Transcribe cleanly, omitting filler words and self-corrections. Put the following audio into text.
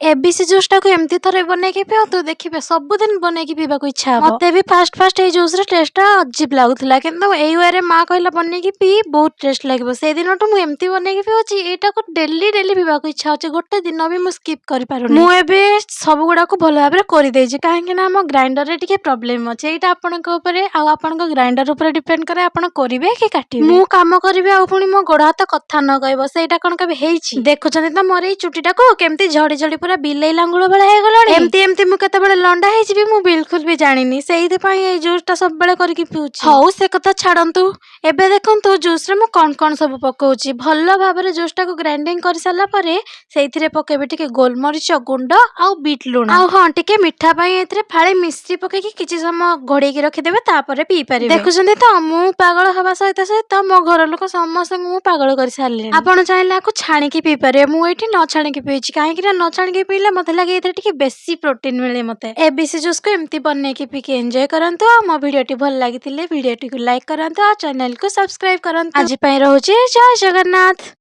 ABC ଜୁସ୍ଟାକୁ ଏମିତି ଥରେ ବନେଇକି ପିଅନ୍ତୁ, ଦେଖିବେ ସବୁଦିନ ବନେଇକି ପିଇବାକୁ ଇଚ୍ଛା ହବ। ମତେ ବି ଫାଷ୍ଟ ଫାଷ୍ଟ ଏଇ ଜୁସ୍ର ଟେଷ୍ଟଟା ଅଜୀବ ଲାଗୁଥିଲା, କିନ୍ତୁ ଏଇ ୱେରେ ମା କହିଲା, ବନେଇକି ପିଇ, ବହୁତ ଟେଷ୍ଟ ଲାଗିବ। ସେଇ ଦିନଠୁ ମୁଁ ଏମିତି ବନେଇକି ପିଉଛି, ଏଇଟାକୁ ଡେଲି ଡେଲି ପିଇବାକୁ ଇଚ୍ଛା ହଉଛି। ଗୋଟେ ଦିନ ବି ମୁଁ ସ୍କିପ୍ କରିପାରୁନି। ମୁଁ ଏବେ ସବୁ ଗୁଡାକୁ ଭଲ ଭାବରେ କରିଦେଇଛି, କାହିଁକି ନା ଆମ ଗ୍ରାଇଣ୍ଡରରେ ଟିକେ ପ୍ରୋବ୍ଲେମ ଅଛି। ଏଇଟା ଆପଣଙ୍କ ଉପରେ ଆଉ ଆପଣଙ୍କ ଗ୍ରାଇଣ୍ଡର ଉପରେ ଡିପେଣ୍ଡ କରେ, ଆପଣ କରିବେ କି କାଟିବେ। ମୁଁ କାମ କରିବି ଆଉ ପୁଣି ମୋ ଗୋଡ ହାତ କଥା ନ କହିବ, ସେଇଟା କଣ କେବେ ହେଇଛି? ଦେଖୁଛନ୍ତି ତ ମୋର ଏଇ ଚୁଟିଟାକୁ କେମିତି ଝଡି ଝଡି ପୁରା ବିଲେଇ ଲାଙ୍ଗୁଳ ଭଳିଆ ହେଇଗଲାଣି। ଏମିତି ଏମିତି ମୁଁ କେତେବେଳେ ଲଣ୍ଡା ହେଇଯିବି, ମୁଁ ବିଲକୁଲ ବି ଜାଣିନି। ସେଇଥିପାଇଁ ଏଇ ଜୁସ୍ ଟା ସବୁବେଳେ କରିକି ପିଉଛି। ହଉ, ସେ କଥା ଛାଡନ୍ତୁ। ଏବେ ଦେଖନ୍ତୁ ଜୁସ୍ ରେ ମୁଁ କଣ କଣ ସବୁ ପକଉଛି। ଭଲ ଭାବରେ ଜୁସ୍ ଟାକୁ ଗ୍ରାଇଣ୍ଡିଙ୍ଗ କରିସାରିଲା ପରେ ସେଇଥିରେ ପକେଇବେ ଟିକେ ଗୋଲମରିଚ ଗୁଣ୍ଡ ଆଉ ବିଟ୍ ଲୁଣ। ଆଉ ହଁ, ଟିକେ ମିଠା ପାଇଁ ଏଥିରେ ଫାଳେ ମିଶ୍ରି ପକେଇକି କିଛି ସମୟ ଘୋଡେଇକି ରଖିଦେବେ, ତାପରେ ପିଇ ପାରିବେ। ଦେଖୁଛନ୍ତି ତ, ମୁଁ ପାଗଳ ହବା ସହିତ ସହିତ ମୋ ଘର ଲୋକ ସମସ୍ତଙ୍କୁ ମୁଁ ପାଗଳ କରି ସାରିଲିଣି। ଆପଣ ଚାହିଁଲେ ଆକୁ ଛାଣିକି ପିଇ ପାରିବେ। ମୁଁ ଏଇଠି ନ ଛାଣିକି ପିଇଛି, କାହିଁକି ନା ନ ଛାଣିକି ପିଇଲେ ମତେ ଲାଗେ ଏଥିରେ ଟିକେ ବେଶୀ ପ୍ରୋଟିନ ମିଳେ ମତେ। ଏବିସି ଜୁସ୍ କୁ ଏମିତି ବନେଇକି ପିଇକି ଏନ୍ଜୟ କରନ୍ତୁ। ଆଉ ମୋ ଭିଡିଓଟି ଭଲ ଲାଗିଥିଲେ ଭିଡିଓଟିକୁ ଲାଇକ୍ କରନ୍ତୁ ଆଉ ଚ୍ୟାନେଲକୁ ସବସ୍କ୍ରାଇବ କରନ୍ତୁ। ଆଜି ପାଇଁ ରହୁଛି। ଜୟ ଜଗନ୍ନାଥ।